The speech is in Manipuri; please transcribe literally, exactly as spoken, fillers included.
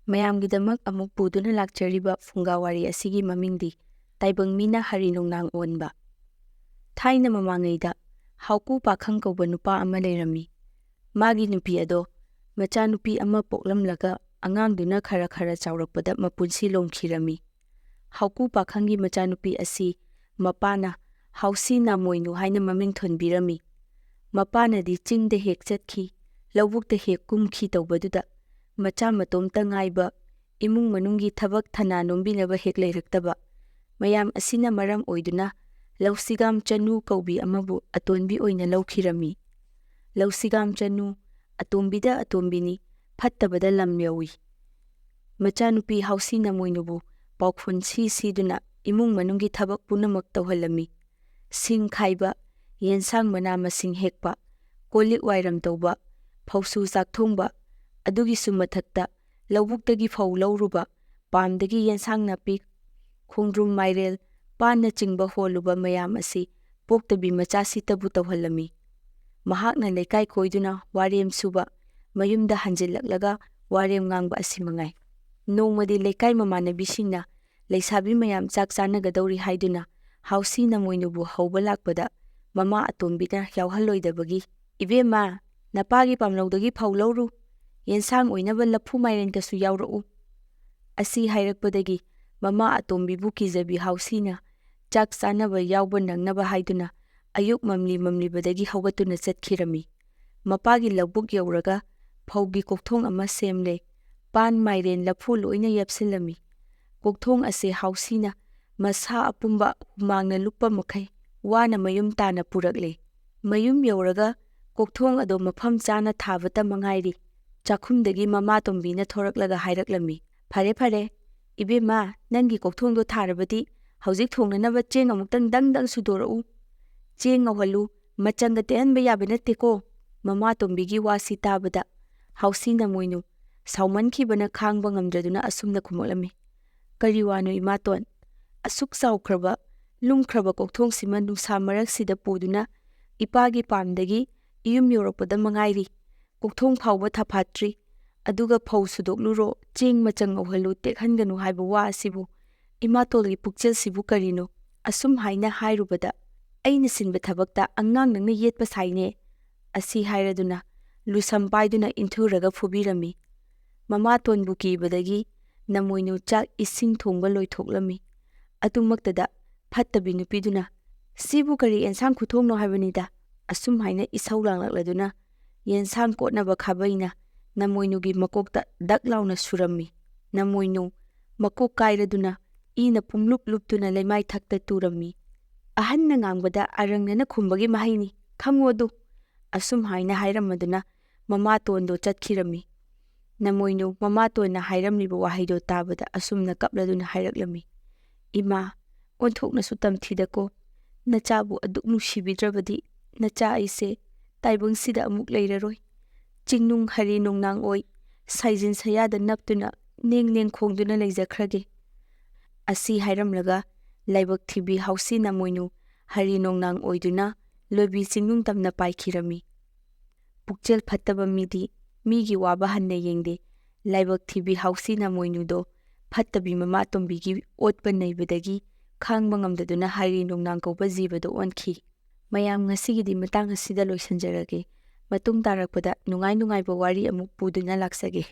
ꯃꯌꯥꯝꯒꯤꯗꯃꯛ ꯑꯃꯨꯛ ꯄꯨꯗꯨꯅ ꯂꯥꯛꯆꯔꯤꯕ ꯐꯨꯡꯒꯥ ꯋꯥꯔꯤ ꯑꯁꯤꯒꯤ ꯃꯃꯤꯡꯗꯤ ꯇꯥꯏꯕꯪ ꯃꯤꯅ ꯍꯔꯤ ꯅꯣꯡꯅꯥꯡ ꯑꯣꯟꯕ꯫ ꯊꯥꯏꯅ ꯃꯃꯥꯡꯉꯩꯗ ꯍꯥꯎꯀꯨ ꯄꯥꯈꯪ ꯀꯧꯕ ꯅꯨꯄꯥ ꯑꯃ ꯂꯩꯔꯝꯃꯤ꯫ ꯃꯥꯒꯤ ꯅꯨꯄꯤ ꯑꯗꯣ ꯃꯆꯥꯅꯨꯄꯤ ꯑꯃ ꯄꯣꯛꯂꯝꯂꯒ ꯑꯉꯥꯡꯗꯨꯅ ꯈꯔ ꯈꯔ ꯆꯥꯎꯔꯛꯄꯗ ꯃꯄꯨꯟꯁꯤ ꯂꯣꯝꯈꯤꯔꯝꯃꯤ꯫ ꯍꯥꯎꯀꯨ ꯄꯥꯈꯪꯒꯤ ꯃꯆꯥꯅꯨꯄꯤ ꯑꯁꯤ ꯃꯄꯥꯅ ꯍꯥꯎꯁꯤ ꯅꯥꯃꯣꯏꯅꯨ ꯍꯥꯏꯅ ꯃꯃꯤꯡ ꯊꯣꯟꯕꯤꯔꯝꯃꯤ꯫ ꯃꯄꯥꯅꯗꯤ ꯆꯤꯡꯗ ꯍꯦꯛ ꯆꯠꯈꯤ, ꯂꯧꯕꯨꯛꯇ ꯍꯦꯛ ꯀꯨꯝꯈꯤ ꯇꯧꯕꯗꯨꯗ ꯃꯆꯥ ꯃꯇꯣꯝꯇ ꯉꯥꯏꯕ, ꯏꯃꯨꯡ ꯃꯅꯨꯡꯒꯤ ꯊꯕꯛ ꯊꯅꯥ ꯅꯣꯝꯕꯤꯅꯕ ꯍꯦꯛ ꯂꯩꯔꯛꯇꯕ꯫ ꯃꯌꯥꯝ ꯑꯁꯤꯅ ꯃꯔꯝ ꯑꯣꯏꯗꯨꯅ ꯂꯧꯁꯤꯒꯥꯝ ꯆꯅꯨ ꯀꯧꯕꯤ ꯑꯃꯕꯨ ꯑꯇꯣꯟꯕꯤ ꯑꯣꯏꯅ ꯂꯧꯈꯤꯔꯝꯃꯤ꯫ ꯂꯧꯁꯤꯒꯥꯝ ꯆꯅꯨ ꯑꯇꯣꯝꯕꯤꯗ ꯑꯇꯣꯝꯕꯤꯅꯤ, ꯐꯠꯇꯕꯗ ꯂꯝ ꯌꯧꯏ꯫ ꯃꯆꯥꯅꯨꯄꯤ ꯍꯥꯎꯁꯤ ꯅꯃꯣꯏꯅꯨꯕꯨ ꯄꯥꯎꯈꯨꯟ ꯁꯤ ꯁꯤꯗꯨꯅ ꯏꯃꯨꯡ ꯃꯅꯨꯡꯒꯤ ꯊꯕꯛ ꯄꯨꯝꯅꯃꯛ ꯇꯧꯍꯜꯂꯝꯃꯤ꯫ ꯁꯤꯡ ꯈꯥꯏꯕ, ꯌꯦꯟꯁꯥꯡ ꯃꯅꯥ ꯃꯁꯤꯡ ꯍꯦꯛꯄ, ꯀꯣꯜ ꯂꯤꯛ ꯋꯥꯏꯔꯝ ꯇꯧꯕ, ꯐꯧꯁꯨ ꯆꯥꯛ ꯊꯣꯡꯕ, ꯑꯗꯨꯒꯤꯁꯨ ꯃꯊꯛꯇ ꯂꯧꯕꯨꯛꯇꯒꯤ ꯐꯧ ꯂꯧꯔꯨꯕ, ꯄꯥꯝꯗꯒꯤ ꯌꯦꯟꯁꯥꯡ ꯅꯥꯄꯤ, ꯈꯣꯡꯗ꯭ꯔꯨꯝ, ꯃꯥꯏꯔꯦꯜ, ꯄꯥꯟꯅꯆꯤꯡꯕ ꯍꯣꯜꯂꯨꯕ ꯃꯌꯥꯝ ꯑꯁꯤ ꯄꯣꯛꯇꯕꯤ ꯃꯆꯥꯁꯤꯇꯕꯨ ꯇꯧꯍꯜꯂꯝꯃꯤ꯫ ꯃꯍꯥꯛꯅ ꯂꯩꯀꯥꯏ ꯀꯣꯏꯗꯨꯅ ꯋꯥꯔꯦꯝ ꯁꯨꯕ, ꯃꯌꯨꯝꯗ ꯍꯟꯖꯤꯜꯂꯛꯂꯒ ꯋꯥꯔꯦꯝ ꯉꯥꯡꯕ ꯑꯁꯤ ꯃꯉꯥꯏ꯫ ꯅꯣꯡꯃꯗꯤ ꯂꯩꯀꯥꯏ ꯃꯃꯥꯟꯅꯕꯤꯁꯤꯡꯅ ꯂꯩꯁꯥꯕꯤ ꯃꯌꯥꯝ ꯆꯥꯛ ꯆꯥꯅꯒꯗꯧꯔꯤ ꯍꯥꯏꯗꯨꯅ ꯍꯥꯎꯁꯤ ꯅꯃꯣꯏꯅꯨꯕꯨ ꯍꯧꯕ ꯂꯥꯛꯄꯗ ꯃꯃꯥ ꯑꯇꯣꯝꯕꯤꯅ ꯌꯥꯎꯍꯜꯂꯣꯏꯗꯕꯒꯤ, "ꯏꯕꯦꯝꯃ, ꯅꯄꯥꯒꯤ ꯄꯥꯝꯂꯧꯗꯒꯤ ꯐꯧ ꯂꯧꯔꯨ, ꯌꯦꯟꯁꯥꯡ ꯑꯣꯏꯅꯕ ꯂꯐꯨ ꯃꯥꯏꯔꯦꯟꯒꯁꯨ ꯌꯥꯎꯔꯛꯎ" ꯑꯁꯤ ꯍꯥꯏꯔꯛꯄꯗꯒꯤ ꯃꯃꯥ ꯑꯇꯣꯝꯕꯤꯕꯨ ꯀꯤꯖꯕꯤ ꯍꯥꯎꯁꯤꯅ ꯆꯥꯛ ꯆꯥꯅꯕ ꯌꯥꯎꯕ ꯅꯪꯅꯕ ꯍꯥꯏꯗꯨꯅ ꯑꯌꯨꯛ ꯃꯝꯂꯤ ꯃꯝꯂꯤꯕꯗꯒꯤ ꯍꯧꯒꯠꯇꯨꯅ ꯆꯠꯈꯤꯔꯝꯃꯤ꯫ ꯃꯄꯥꯒꯤ ꯂꯧꯕꯨꯛ ꯌꯧꯔꯒ ꯐꯧꯒꯤ ꯀꯣꯛꯊꯣꯡ ꯑꯃ ꯁꯦꯝꯂꯦ꯫ ꯄꯥꯟ, ꯃꯥꯏꯔꯦꯟ, ꯂꯐꯨ ꯂꯣꯏꯅ ꯌꯦꯞꯁꯤꯜꯂꯝꯃꯤ꯫ ꯀꯣꯛꯊꯣꯡ ꯑꯁꯦ ꯍꯥꯎꯁꯤꯅ ꯃꯁꯥ ꯑꯄꯨꯝꯕ ꯍꯨꯃꯥꯡꯅ ꯂꯨꯞꯄ ꯃꯈꯩ ꯋꯥꯅ ꯃꯌꯨꯝ ꯇꯥꯅ ꯄꯨꯔꯛꯂꯦ꯫ ꯃꯌꯨꯝ ꯌꯧꯔꯒ ꯀꯣꯛꯊꯣꯡ ꯑꯗꯣ ꯃꯐꯝ ꯆꯥꯅ ꯊꯥꯕꯇ ꯃꯉꯥꯏꯔꯤ꯫ ꯆꯥꯛꯈꯨꯝꯗꯒꯤ ꯃꯃꯥ ꯇꯣꯝꯕꯤꯅ ꯊꯣꯔꯛꯂꯒ ꯍꯥꯏꯔꯛꯂꯝꯃꯤ, "ꯐꯔꯦ, ꯐꯔꯦ, ꯏꯕꯦꯝꯃ, ꯅꯪꯒꯤ ꯀꯣꯛꯊꯣꯡꯗꯣ ꯊꯥꯔꯕꯗꯤ ꯍꯧꯖꯤꯛ ꯊꯣꯡꯅꯅꯕ ꯆꯦꯡ ꯑꯃꯨꯛꯇꯪ ꯗꯪ ꯗꯪ ꯁꯨꯗꯣꯔꯛꯎ꯫ ꯆꯦꯡ ꯉꯧꯍꯜꯂꯨ, ꯃꯆꯪꯒ ꯇꯦꯛꯍꯟꯕ ꯌꯥꯕ ꯅꯠꯇꯦꯀꯣ"꯫ ꯃꯃꯥ ꯇꯣꯝꯕꯤꯒꯤ ꯋꯥꯁꯤ ꯇꯥꯕꯗ ꯍꯥꯎꯁꯤ ꯅꯃꯣꯏꯅꯨ ꯁꯥꯎꯃꯟꯈꯤꯕꯅ ꯈꯥꯡꯕ ꯉꯝꯗ꯭ꯔꯗꯨꯅ ꯑꯁꯨꯝꯅ ꯈꯨꯝꯃꯛꯂꯝꯃꯤ, "ꯀꯔꯤ ꯋꯥꯅꯣ ꯏꯃꯥꯇꯣꯟ? ꯑꯁꯨꯛ ꯆꯥꯎꯈ꯭ꯔꯕ, ꯂꯨꯝꯈ꯭ꯔꯕ ꯀꯣꯛꯊꯣꯡꯁꯤꯃ ꯅꯨꯡꯁꯥ ꯃꯔꯛꯁꯤꯗ ꯄꯨꯗꯨꯅ ꯏꯄꯥꯒꯤ ꯄꯥꯝꯗꯒꯤ ꯏꯌꯨꯝ ꯌꯧꯔꯛꯄꯗ ꯃꯉꯥꯏꯔꯤ꯫ ꯀꯣꯛꯊꯣꯡ ꯐꯥꯎꯕ ꯊꯥꯐꯥꯠꯇ꯭ꯔꯤ꯫ ꯑꯗꯨꯒ ꯐꯧ ꯁꯨꯗꯣꯛꯂꯨꯔꯣ, ꯆꯦꯡ ꯃꯆꯪ ꯉꯧꯍꯜꯂꯨ, ꯇꯦꯛꯍꯟꯒꯅꯨ ꯍꯥꯏꯕ ꯋꯥ ꯑꯁꯤꯕꯨ ꯏꯃꯥꯇꯣꯟꯒꯤ ꯄꯨꯛꯆꯦꯜꯁꯤꯕꯨ ꯀꯔꯤꯅꯣ?" ꯑꯁꯨꯝ ꯍꯥꯏꯅ ꯍꯥꯏꯔꯨꯕꯗ, "ꯑꯩꯅ ꯁꯤꯟꯕ ꯊꯕꯛꯇ ꯑꯉꯥꯡ ꯅꯪꯅ ꯌꯦꯠꯄ ꯁꯥꯏꯅꯦ?" ꯑꯁꯤ ꯍꯥꯏꯔꯗꯨꯅ ꯂꯨꯁꯝ ꯄꯥꯏꯗꯨꯅ ꯏꯟꯊꯨꯔꯒ ꯐꯨꯕꯤꯔꯝꯃꯤ꯫ ꯃꯃꯥꯇꯣꯟꯕꯨ ꯀꯤꯕꯗꯒꯤ ꯅꯃꯣꯏꯅꯨ ꯆꯥꯛ ꯏꯁꯤꯡ ꯊꯣꯡꯕ ꯂꯣꯏꯊꯣꯛꯂꯝꯃꯤ꯫ ꯑꯗꯨꯃꯛꯇꯗ ꯐꯠꯇꯕꯤ ꯅꯨꯄꯤꯗꯨꯅ, "ꯁꯤꯕꯨ ꯀꯔꯤ ꯑꯦꯟꯁꯥꯡ ꯈꯨꯊꯣꯡꯅꯣ ꯍꯥꯏꯕꯅꯤꯗ?" ꯑꯁꯨꯝ ꯍꯥꯏꯅ ꯏꯁꯧ ꯂꯥꯡꯂꯛꯂꯗꯨꯅ ꯌꯦꯟꯁꯥꯡ ꯀꯣꯠꯅꯕ ꯈꯥꯕꯩꯅ ꯅꯃꯣꯏꯅꯨꯒꯤ ꯃꯀꯣꯛꯇ ꯗꯛ ꯂꯥꯎꯅ ꯁꯨꯔꯝꯃꯤ꯫ ꯅꯃꯣꯏꯅꯨ ꯃꯀꯣꯛ ꯀꯥꯏꯔꯗꯨꯅ ꯏꯅ ꯄꯨꯝꯂꯨꯞ ꯂꯨꯞꯇꯨꯅ ꯂꯩꯃꯥꯏ ꯊꯛꯇ ꯇꯨꯔꯝꯃꯤ꯫ "ꯑꯍꯟꯅ ꯉꯥꯡꯕꯗ ꯑꯔꯪꯅꯅ ꯈꯨꯝꯕꯒꯤ ꯃꯍꯩꯅꯤ, ꯈꯪꯉꯣ ꯑꯗꯨ!" ꯑꯁꯨꯝ ꯍꯥꯏꯅ ꯍꯥꯏꯔꯝꯃꯗꯨꯅ ꯃꯃꯥꯇꯣꯟꯗꯣ ꯆꯠꯈꯤꯔꯝꯃꯤ꯫ ꯅꯃꯣꯏꯅꯨ ꯃꯃꯥꯇꯣꯟꯅ ꯍꯥꯏꯔꯝꯂꯤꯕ ꯋꯥꯍꯩꯗꯣ ꯇꯥꯕꯗ ꯑꯁꯨꯝꯅ ꯀꯞꯂꯗꯨꯅ ꯍꯥꯏꯔꯛꯂꯝꯃꯤ, "ꯏꯃꯥ, ꯑꯣꯟꯊꯣꯛꯅꯁꯨ ꯇꯝꯊꯤꯗꯀꯣ꯫ ꯅꯆꯥꯕꯨ ꯑꯗꯨꯛ ꯅꯨꯡꯁꯤꯕꯤꯗ꯭ꯔꯕꯗꯤ ꯅꯆꯥ ꯑꯩꯁꯦ ꯇꯥꯏꯕꯪꯁꯤꯗ ꯑꯃꯨꯛ ꯂꯩꯔꯔꯣꯏ꯫ ꯆꯤꯡꯅꯨꯡ ꯍꯔꯤ ꯅꯣꯡꯅꯥꯡ ꯑꯣꯏ ꯁꯥꯏꯖꯤꯟ ꯁꯌꯥꯗ ꯅꯞꯇꯨꯅ ꯅꯦꯡ ꯅꯦꯡ ꯈꯣꯡꯗꯨꯅ ꯂꯩꯖꯈ꯭ꯔꯒꯦ꯫" ꯑꯁꯤ ꯍꯥꯏꯔꯝꯂꯒ ꯂꯥꯏꯕꯛ ꯊꯤꯕꯤ ꯍꯥꯎꯁꯤ ꯅꯃꯣꯏꯅꯨ ꯍꯔꯤ ꯅꯣꯡꯅꯥꯡ ꯑꯣꯏꯗꯨꯅ ꯂꯣꯏꯕꯤ ꯆꯤꯡꯅꯨꯡ ꯇꯝꯅ ꯄꯥꯏꯈꯤꯔꯝꯃꯤ꯫ ꯄꯨꯛꯆꯦꯜ ꯐꯠꯇꯕ ꯃꯤꯗꯤ ꯃꯤꯒꯤ ꯋꯥꯕ ꯍꯟꯅ ꯌꯦꯡꯗꯦ꯫ ꯂꯥꯏꯕꯛ ꯊꯤꯕꯤ ꯍꯥꯎꯁꯤ ꯅꯃꯣꯏꯅꯨꯗꯣ ꯐꯠꯇꯕꯤ ꯃꯃꯥꯇꯣꯝꯕꯤꯒꯤ ꯑꯣꯠꯄ ꯅꯩꯕꯗꯒꯤ ꯈꯥꯡꯕ ꯉꯝꯗꯗꯨꯅ ꯍꯔꯤ ꯅꯣꯡꯅꯥꯡ ꯀꯧꯕ ꯖꯤꯕꯗꯣ ꯑꯣꯟꯈꯤ꯫ ꯃꯌꯥꯝ, ꯉꯁꯤꯒꯤꯗꯤ ꯃꯇꯥꯡ ꯑꯁꯤꯗ ꯂꯣꯏꯁꯤꯟꯖꯔꯒꯦ꯫ ꯃꯇꯨꯡ ꯇꯥꯔꯛꯄꯗ ꯅꯨꯡꯉꯥꯏ ꯅꯨꯡꯉꯥꯏꯕ ꯋꯥꯔꯤ ꯑꯃꯨꯛ ꯄꯨꯗꯨꯅ ꯂꯥꯛꯆꯒꯦ꯫